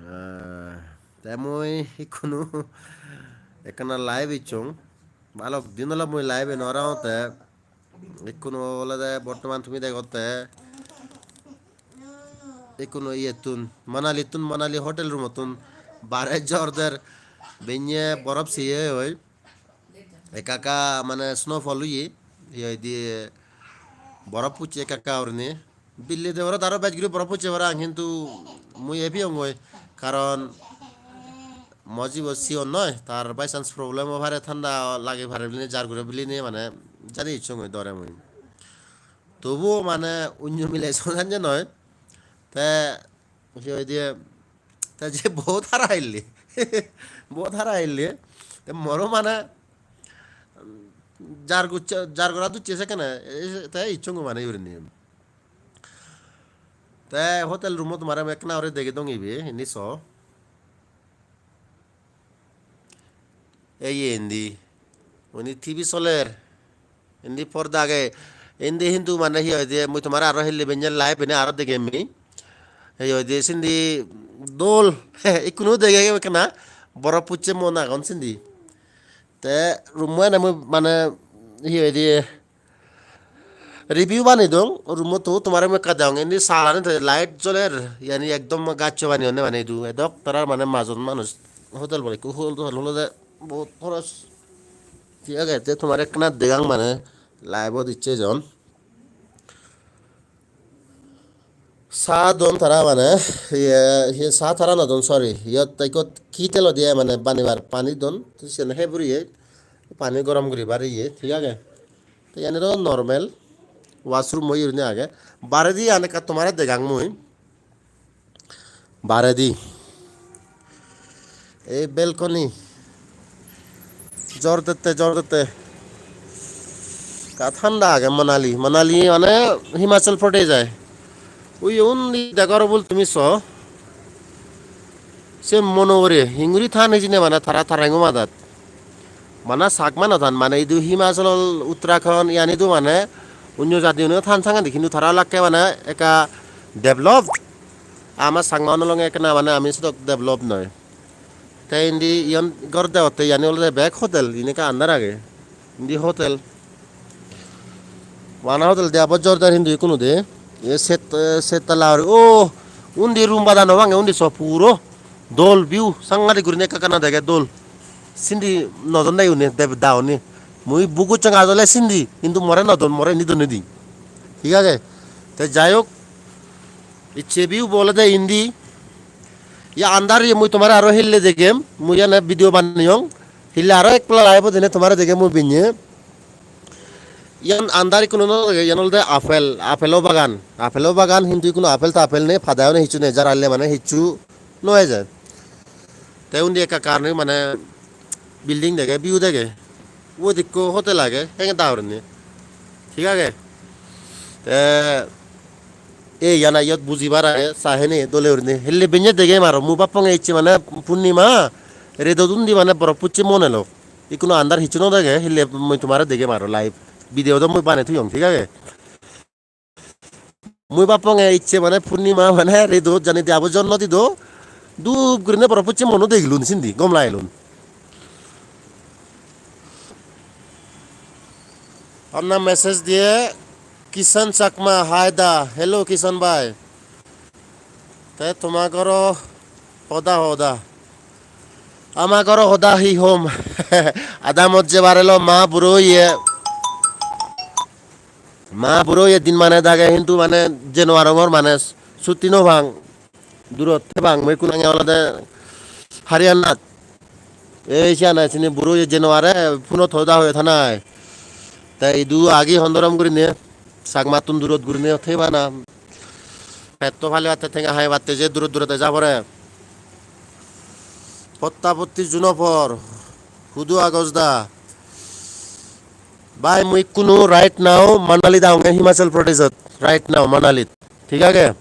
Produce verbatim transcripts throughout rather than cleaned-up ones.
Ah, te mui ikkunu ekkana live icchong. Balok din olo mui live-e nw arongotte. Ikkunu olode bortoman tumi degotte. Ikkunu iyettun, Manalittun, Manali hotel roomottun bare jor der, benne borof siye oi. Ekka ekka mane snowfall oye, hi hoide, borof pocche ekka ekka gurinei. Billi de aro bej guri borof pocche parapang, hintu mui ei piyongoi, karon mo jibo sigon noi, tar by chance problem o pare, thanda lagi pare bilinei, jar guri bilinei mane jani icchongoi dore mui. Tobuo mane onyo mile sojan je noi, te hi hoide, te je bahut hara hille, bahut hara hille, te moro mane jar gocche, jar gora ducche sekkene, ei te icchongo mane gurinei. Te hotel room-o tomare mui ekkena guri degei dong ibe, indi so. Ei ye indi, uni T V soler, indi porda agey, indi hintu mane hi hoide, mui tomare aro hille benne live ene aro degem mui. Hi hoide, sindi dol, ikkunu degei ekkena, borof pocche mon agon sindi. Te room-o ene mui mane hi hoide review banei dong, room-o to tomare mui ekka degong, indi salani te light joler, yani ekdom gaccho baneyonne mane idu, edok tara mane majon manuj hotel bor ekko hol-, hol-, olode bahut horos. Thik age, te tomare ekkana degang mane live-ot icche jon. Sa don tara mane, iye, iye sa tara no don, sorry. Iyot ekko kettle-ot iye mane banebar pani don. Te siyen he puriye, pani gorom guribar iye, thik age. Te iyan aro normal washroom oi gurinei age. Baredi iyan ekka tomare degang mui. Baredi. Ei balcony. Jor dette, jor dette. Ekka thanda age Manali. Manali mane Himachal Pradesh ai. Ui undi degor bol tumi so. Se mono ugure hinguri than hijeni mane tara tarang madat. Bana Chakma no than, mane idu Himachal, Uttarakhand, iyan idu mane onyo jati uno than sange de, hintu tara olakke mane ekka develop. Ama Chakma uno longe ekkena mane ami sedok develop noi. Te indi iyan ghor degotte, iyan olode bek hotel, iyan ekka andar age. Indi hotel. Bana hotel de abo jor der hintu ikkunu de. Ye set, set tala guri. Oh, undi room bada no bange, undi so puro dol view, sangadik gurinei ekka ekkana dege dol. Sindi no don de uni, de-, da uni. Mui book gossong ajole sindi, hintu more no don, more indi don indi. Thik age? Te jai hok, icche view bo olode indi. Ya andar ye mui tomare aro hille degem, mui ene video baneyong. Hille aro ek pala live-ot ene tomare degem mui binne. Iyan andar ikkunu no dege, iyan olode apple, apple-o bagan. Apple-o bagan, hintu ikkunu apple tapple nei, pada-o nei, hissu nei, jaralle mane hissu no eje. Te undi ekka ekka guri mane building dege, view dege. Ubot ekko hotel age, hengeda gurinei. Thik age? Te ei iyan iyot bujibar age, sa hene dole gurinei. Hille benne degem aro, mui bapponge icche mane purnima, redot undi mane borof pocche mon elo. Ikkunu andar hissu no dege, hille mui tomare degem aro live. Video do mui banei toyong, thik age? Mui bapponge icche mane purnima mane redot jani de abo jonno dido. Dup gurinei borof pocche mono degilun sindi, gom lagilun. Anna message diye Kishan Chakma, hi da, hello Kishan bhai. Te toma ghoro hoda hoda. Ama ghoro hoda hi hom. Adamot jebar elo ma buro oye. Ma buro oye din mane dage hintu mane jei no arongor mane sutti no pang. Durot thebang mui ikkun age olode Haryanat. Ei siyan ai sini buro oye jei no are phunot hoda hoye thanai. Te idu agi hondorom gurinei Chakmattun durot gurinei thebana. Petto palibatte tenga haibatte je durot durot eja pore. Potta potti juno por. Hudu agoj da. Bhai, mui ikkunu right now Manali dagonge, Himachal Pradeshot. Right now Manalit. Thik age?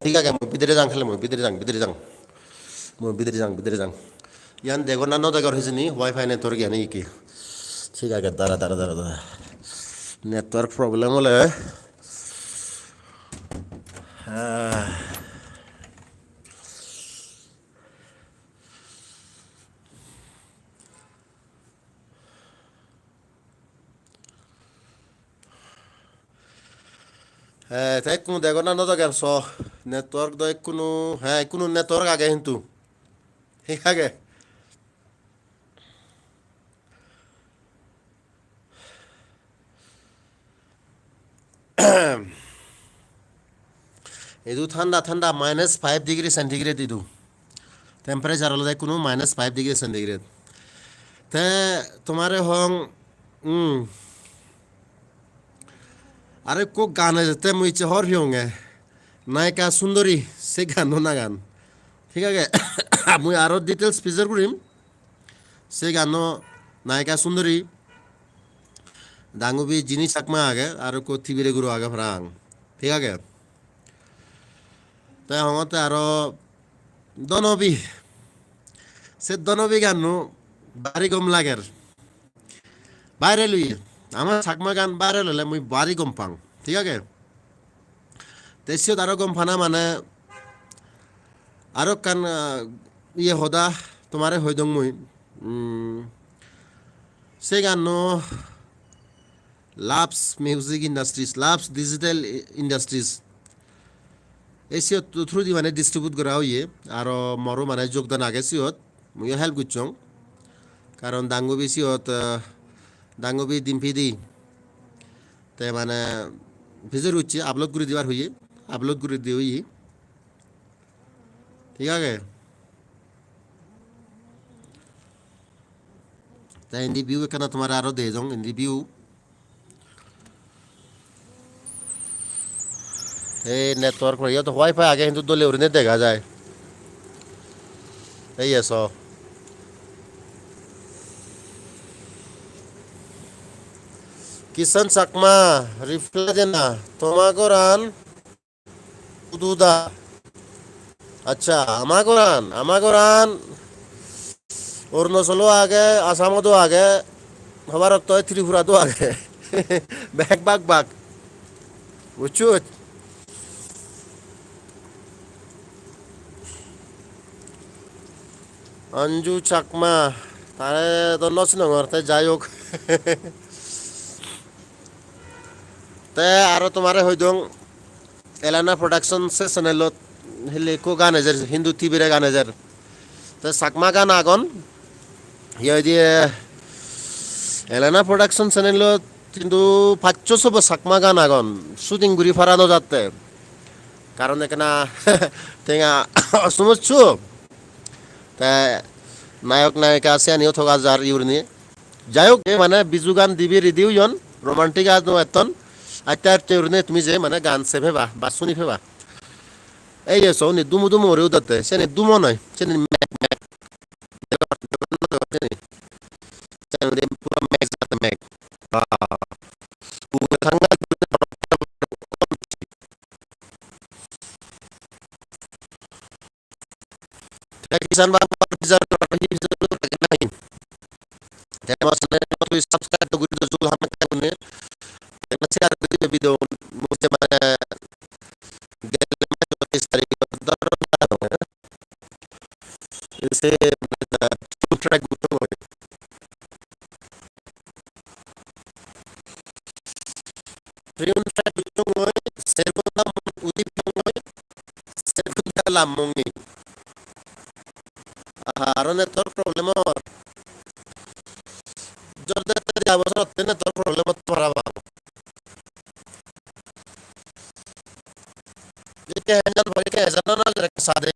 Thik age, mui bidire jang, hale mui bidire jang, bidire jang. Mui bidire jang, bidire jang. Iyan degor na no degor hijeni, wifi network iyan hi. Thik age, dara, dara, dara, dara. Network problem ole. Ah. Eh, te ekkunu degor na no degor so. Network do ekkunu, he, ekkunu network age hintu. Thik age. Idu thanda thanda, minus five degree centigrade idu. Temperature olode ekkunu minus five degree centigrade. Te tomare hong, hmm. Aro ekko gan ejette mui icche hobor piyonge. Nayika Sundori, se ganno nangan. Thik age? Mui aro details pijor gurim. Se ganno nayika Sundori. Dangubi Jini Chakma age, aro ekko Tibire guro age parapang. Thik age? Te hongotte aro Donobi. Se Donobi ganno bari gom lager. Viral oye. Ama Chakma gan viral ole mui bari gom pang. Thik age? Te siyot aro gom pana mane aro ekkan, ah, iye hoda tomare hoi dong mui. Mm, se ganno Loves Music Industries, Loves Digital Industries. Ei siyot through di mane distribute gora oye, aro moro mane jogdan age siyot, muiyo help gocchong. Karon Dangubi siyot, ah, Dangubi Dimpidi. Te mane pijor gocche, upload guri dibar hoye, upload guri di oye. Thik age? Te indi view ekkana tomare aro dejong, indi view. Ei network, iyot wifi age hintu dole gurinei dega jai. Ei ye so. Kishan Chakma, reply de na, toma goran hudu da? Accha, ama goran, ama goran Arunachalo age, Assamot o age, hobar okto Tripura do age. Bek bak bak. Bucchot? Anju Chakma, tare do no sinongor, te jai hok. Te aro tomare hoi dong, Elana Production se channelot hille ekko gan ejer, Hindu Tibire gan ejer. Te Chakma gan agon. Ye hoide Elana Production channelot hintu paccho sobo Chakma gan agon. Shooting guri para no jatte. Karon ekkena tenga osomoccho. Te nayok nayika siyaniyo thoga jar iyurine. Jai hok, e mane Biju gan dibe ready oyon, romantic gan o etton. Atte atte urine tumi je mane gan se peba ba suni peba. Ei je so uni dumo dumo guri udotte, seni dumo noi, seni meg meg. Seni puro meg jate meg. Ah. Ugure thanga. Te Kishan Bhagwan teaser hi hi nahi? Te ama channel tui subscribe to guri do jul hamakkai gune. Te share guri do video mujhe mane gelle mane teis tarikh se mane two track guri do. Print fry gocchongoi, ser ghonta udi piyongoi, ser ghonta lammongi. Aha, aro network problem or. Jor de de abo sot network problem or parapang. Ikke henjan bhai ke ejan na jare sade.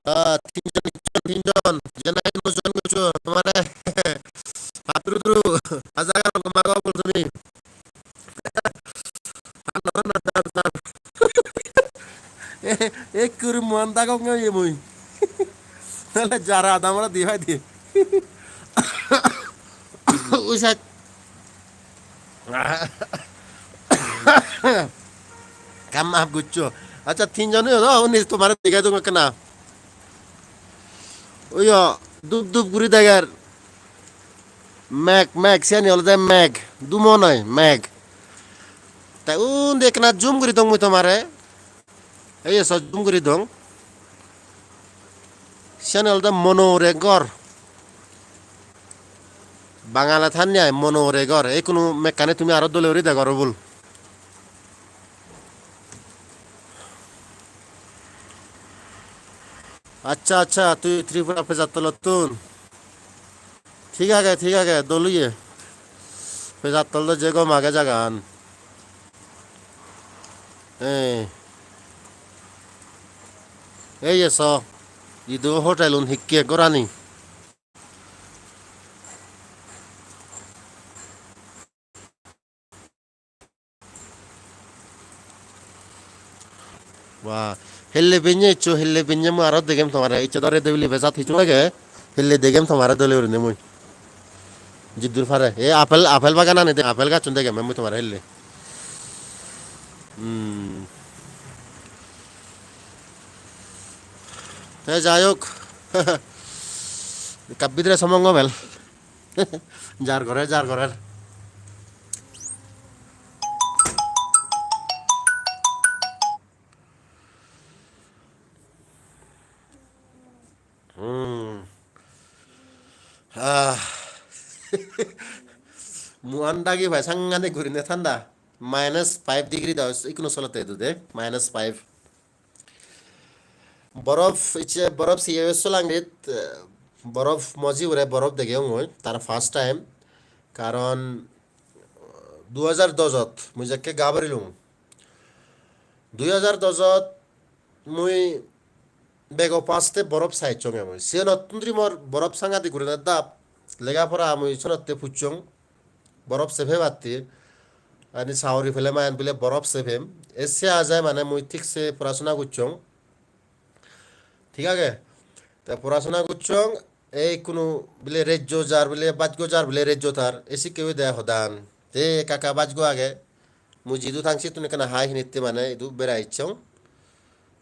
Ah, tinjon, tinjon, tinjon. Jena ek mojon gocho, tomare. Patru tru, aja garo gomba go bol tumi. Ek kuru muan dagong ngai mui. Nale jara adamara di pai di. Ui sat. Kam maaf goccho. Accha, tinjon oyo do, undi tomare digai dong ekkena. Oyo, dup dup guri deger. Meg, meg, siyani olode meg. Dumo noi, meg. Te undi ekkena zoom guri dong mui tomare. Ei so zoom guri dong. Siyani olode mono hure ghor. Bangale thanni ai mono hure ghor. Ei kunu mekkani tumi aro dole guri degor obul. Accha, accha, tui Tripura Pejattolottun. Thik age, thik age, dol oye. Pejattol do je gom age jagan. Ei. Ei eso. Idu hotelun hikke gorani. Wah, helle benne eccho, helle benne mui aro degem tomare. Ecche dore debili bejat hissu age, helle degem tomare dole gurinei mui. Jiddur pare. E apple, apple bagan ani de, apple gacchun degem mui tomare helle. Hmm. Te jai hok, ekka bidire somong obel. Jar gorer, jar gorer. Hmm. Ah. Muan dagi pai sangadik gurine thanda. Minus five degree do, ikkunu solotte idu de, minus five. Borof icche, borof siye solangit, eh, borof moji ure borof degeyongoi, tar first time. Karon, eh, dui hajar dojot mui jekke gabarilung. Dui hajar dojot mui bego paste borof saichonge mui. Siyenottun duri mor borof sangadik gurine dap. Lega pora mui senotte puchchong. Borof sepebatte. Ani saori pele mayan bile borof sepem. Esse ajai mane mui thik se porasona gocchong. Thik age? Te porasona gocchong, ei ikkunu bile rejjo jar bile bajjo jar bile rejjo tar. Ei sikke oide hodan. Te ekka ekka bajjo age. Mui jidu thang sittun ekkana hai hinitte mane idu berai icchong.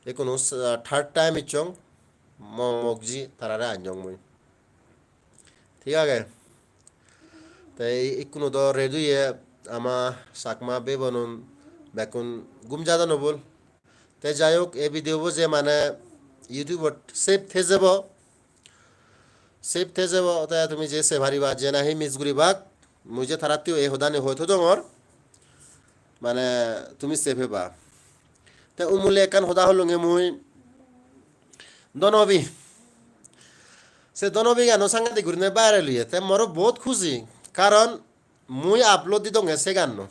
Ikkunu s-, third time icchong. Mo mokji tarare anjong mui. Thik age? Te ikkunu do ready oye ama Chakma bebonun bekkun gum jadon obul. Te jai hok, ei video bo je mane YouTube-ot save thei jebo. Save thei jebo, te tumi je sei pariba, je nahi miss guribak, mui je taratteyo ei hodani hoi thodongor, mane tumi sei peba. Te umuli ekkan hoda holunge mui, Donobi. Se Donobi gano sangadik gurine viral oye, te moro bahut khushi, karon mui upload didonge se ganno.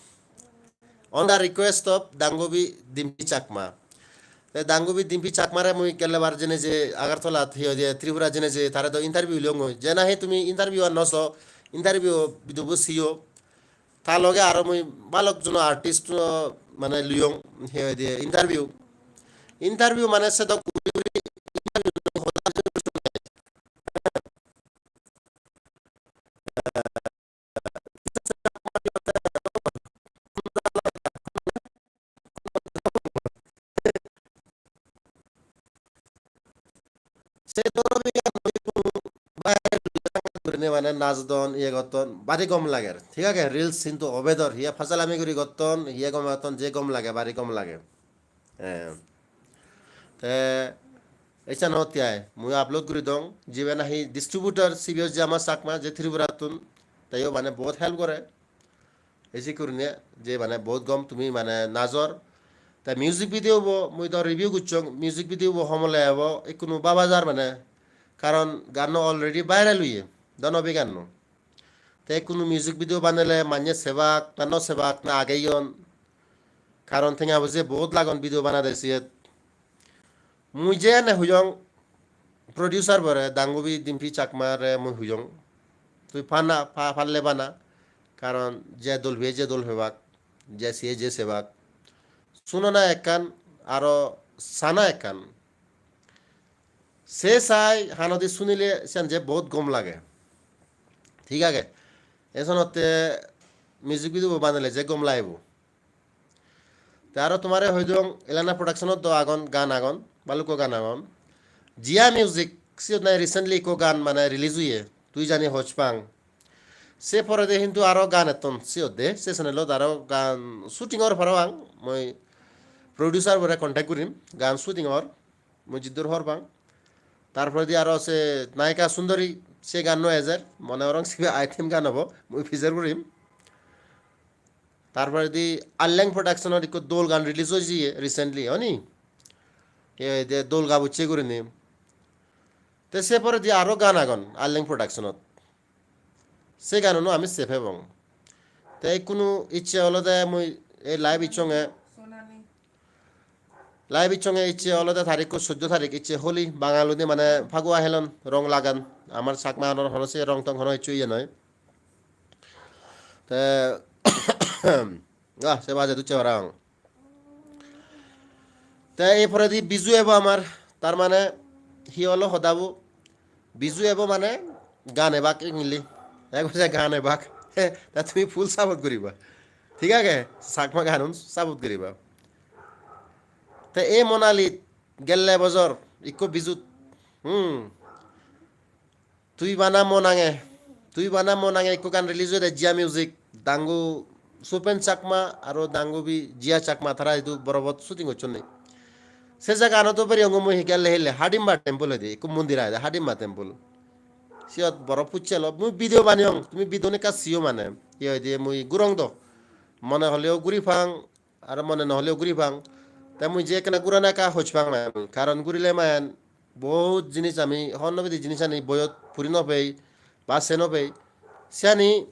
On the request of Dangubi Dimpi Chakma. Te Dangubi Dimpi Chakmare mui gelle bar jene je Agartala, hi hoide, Tripura jene je tare do interview liyongoi. Je nahi tumi interview an no so, interview video bo siyo. Ta loge aro mui balok jono artist, uh, mane liyong, hi hoide, interview. Interview mane sedok guri guri interview hoda Se dhoronor gurinei mane najodon, iye gotton, bari gom lager, thik age? Reels hintu obedor, hiye pajalami guri gotton, hiye gome gotton, je gom lage, bari gom lage. Eh, te Echan hotte ai, mui upload guri dong, jibe nahi distributor, sibe je ama Chakma, je Tripurattun, teyo mane bahut help gore. Esi gurine je mane bahut gom tumi mane najor. Te music video bo mui do review guchchong, music video bo homole ebo, ikkunu baba jar mane, karon ganno already viral oye, Donobi ganno. Te ikkunu music video banele manye sebak, na no sebak, na ageyon. Karon tenga boje bahut lagon video banade siyet. Mui je ene huyong producer bore, Dangubi Dimpi Chakma re mui huyong. Tui pana, pa-, parle bana. Karon je dol piye je dol pebak, je siye je sebak. Sunona ekkan, aro sana ekkan. Se sai hanodi sunile siyan je bahut gom lage. Thik age? Esonotte music video bo banele je gom lagibo. Te aro tomare hoi dong, Elana Production-ot do agon, gan agon, balukko gan agon. Jia Music, siyot nahi recently ikko gan mane release oye, Tui Jani Hoj Pang. Se poredi hintu aro gan etton siyot de, se channel-ot aro gan shooting or parapang, mui producer bore contact gurim, gan shooting or, mui jiddur hobor pang. Tar poredi aro se Nayika Sundori, se ganno ejer, mone gorong sibe item gan obo, mui pijor gurim. Tar poredi Alleng Production-or ikko dol gan release oye recently, honi? Ei de dol gabucche gurinei. Te se poredi aro gan agon Alleng Production-ot. Se ganuno ami se pebong. Te ikkunu icche olode mui ei live icchonge, live icchonge icche olode tarikko soddo tarik, icche Holi, Bangaludi mane Phagua helon, rong lagan. Amar Chakma honor hono se rong tong hono icchu iye noi. Te ah, se baje ducche parapang. Te ei poredi Biju ebo amar, tar mane hi olo hodabo? Biju ebo mane gan ebak ingli. Ek baje gan ebak. Te tumi full support guriba. Thik age? Chakma ganun support guriba. Te ei Monali gelle bojor ikko Bijut, hmm, Tui Bana Mo Nange, Tui Bana Mo Nange ikko gan release oyede Jia Music, dangu Supen Chakma aro dangubi Jia Chakma, tara idu borobot shooting gocchonne. Se jaganot do beriyongo mui, hi gelle hille Hadimba Temple hoide, ikko mondir agede Hadimba Temple. Siyot boro pucche lo, mui video baneyong, tumi video-un ekka siyo mane. Ye hoide mui gurong do. Mone holeo guri pang, aro mone no holeo guri pang. Te mui je ekkena gurana ekka hoj pang mane. Karon gurile mane bahut jinis ami hobor no pide, jinisani boyot puri no pei ba se no pei. Siyani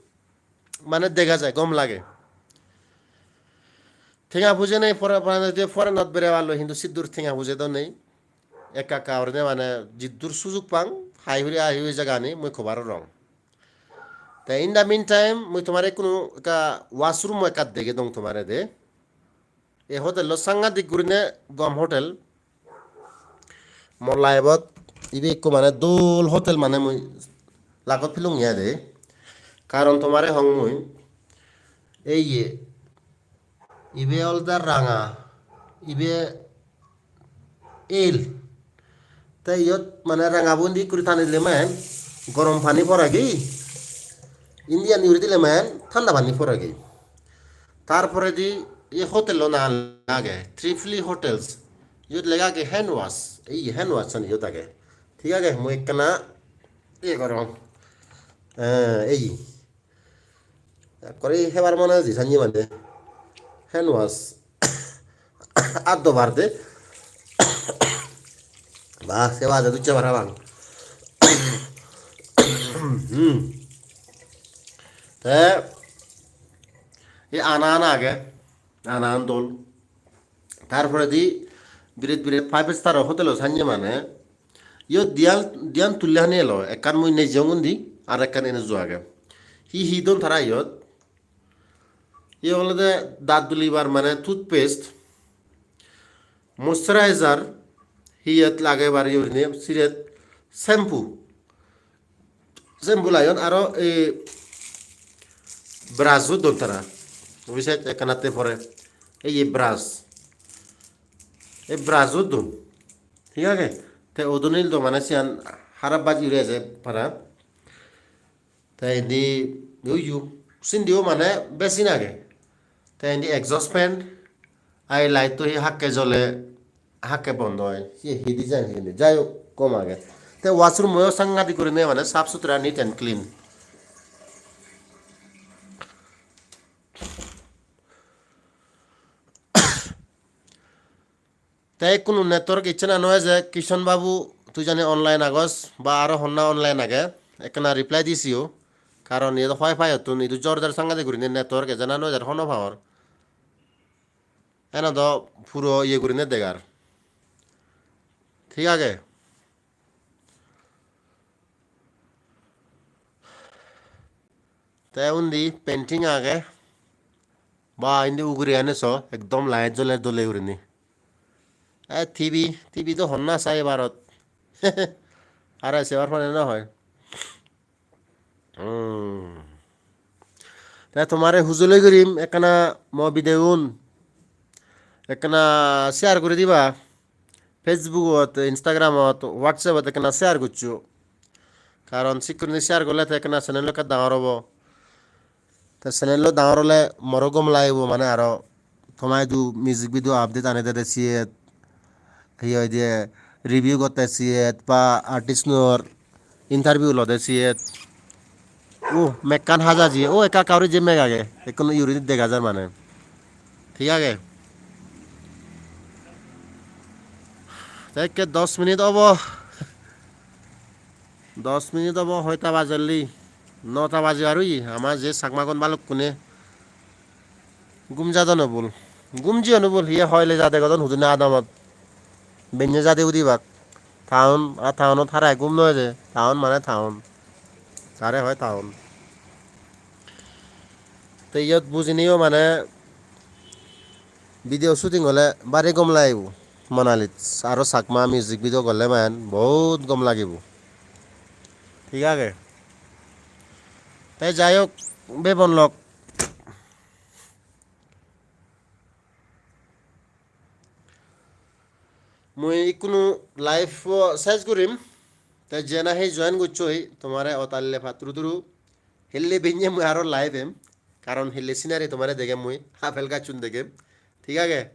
mane dega jai, gom lage. Tenga puje nei, pore, pore, pore not bere ballo, hintu siddur tenga puje do nei. Ekka ekka gurinei mane jiddur sujug pang, hai hure, hai hure jagani mui cover gorong. Te in the meantime, mui tomare ikkunu ekka washroom ekka dege dong tomare de. Ei hotel lo sangadik gurine gom hotel. Mo life-ot ibe ikko mane dol hotel mane mui lagot pelung ye de. Karon tomare hong mui, ei ye, ibe olode ranga, ibe el. Te iyot mane ranga bo indi guri tanile mane gorom pani poregi, indi ani guri dile mane thanda pani poregi. Tar poredi ei hotel-o nangan lega age, Tripli Hotels. Iyot lega age hand wash, ei hand wash-ani iyot age. Thik age, mui ekkana iye gorong. Eh, ei. Ekkore hebar mone hoye sanne mane. Hand wash. Addo bar de. Bah, se baje ducche parapang. Hmm. Te, ei ana ana age. Ana an dol. Tar poredi biret biret five star hotel-o sanne mane. Iyot diyan, diyan tulle hani elo. Ekkan mui nejeyong undi, ar ekkan ene jo age. Hi hi don tara iyot? Iye olode daat dulibar mane toothpaste, moisturizer, hi iyot lagebar iye gurinei siret, shampoo. Shampoo layon aro ei brush-o don tara. Ui side ekkan atte pore. Ei ye brush. Ei brush-o don. Thik age? Te Odonil do mane siyan harap baji uri eje para. Te indi uyu, sindiyo mane besin age. Te indi exhaust fan, ai light-to hi hakke jole, hakke bondo oi. Siye hi design hijeni. Jai hok, gom age. Te washroom-o sangadik gurinei mane sap sutra, neat and clean. Te ikkunu network icche na noi je, Kishan babu, tui jani online agos ba aro honna online age, ekkana reply disiyo. Karon iyot wifi ottun idu jor der sangadik gurinei network eje na noi jer hono power. Ena do puro iye gurinei degar. Thik age. Te undi painting age. Ba, indi ugureyani so, ekdom light joler dole gurinei. E, T V, T V do honna sai ebarot. Are sebar pane no hoi. Hmm. Te tomare hujuli gurim, ekkana mo video un ekkana share guri diba. Facebook-ot, Instagram-ot, WhatsApp-ot ekkana share goccho. Karon sikkuri share gorle te ekkana channel ekka dangor obo. Te channel-lo dangor ole moro gom lagibo, mane aro toma idu music video update ani dede siyet, hi hoide, review gotte siyet ba artist-unor interview lode siyet. O, mekkan haja jiye. O, ekka ekka guri je meg age. Ekkun uri dega jar mane. Thik age. Te ekke dos minute obo. Dos minute obo, hoita bajelli? Nota bajibar oye. Ama je Chakmagun balukkune gum jadon obul. Gum jiyon obul, hiye hoile jade godon hudune adamot. Benne jade udibak. Town, a townot harai gum no eje. Town mane town. Tare hoi town. Te iyot bujiniyo mane video shooting ole bari gom lagibo. Manalit aro Chakma music video golle man bahut gom lagibo. Thik age. Te jai hok, bebon lok. Mui ikkunu live-o ses gurim. Te je nahi join gocchoi, tomare otalle patturu turu. Hille binye mui aro live em. Karon hille scenery tomare degem mui, apple gacchun degem. Thik age?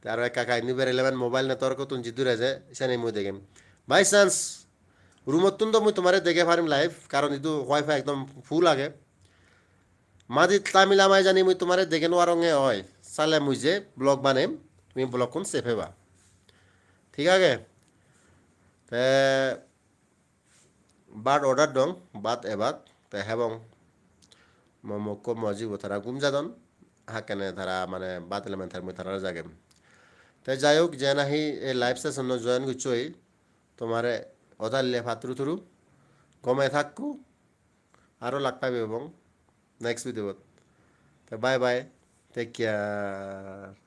Te aro ekka ekka indi berele ban mobile network-ottun jiddur eje, siyani mui degem. By chance, room-ottun do mui tomare dege parim live, karon idu wifi ekdom full age. Madi tamil amai jani mui tomare dege no paronge oi. Sale mui je vlog banem, tumi vlog-kun sei peba. Thik age? Te bhat order dong, bhat ebak, te hebong. Mo mokko mo jibo tara gum jadon, hakkene tara mane bhat elemen tar mui tara jagem. Te jai hok, je nahi ei live session-o join gocchoi, tomare odalle patturu turu, gome thakko, aro lak paibe ebong next video-t. Te bye bye, take care.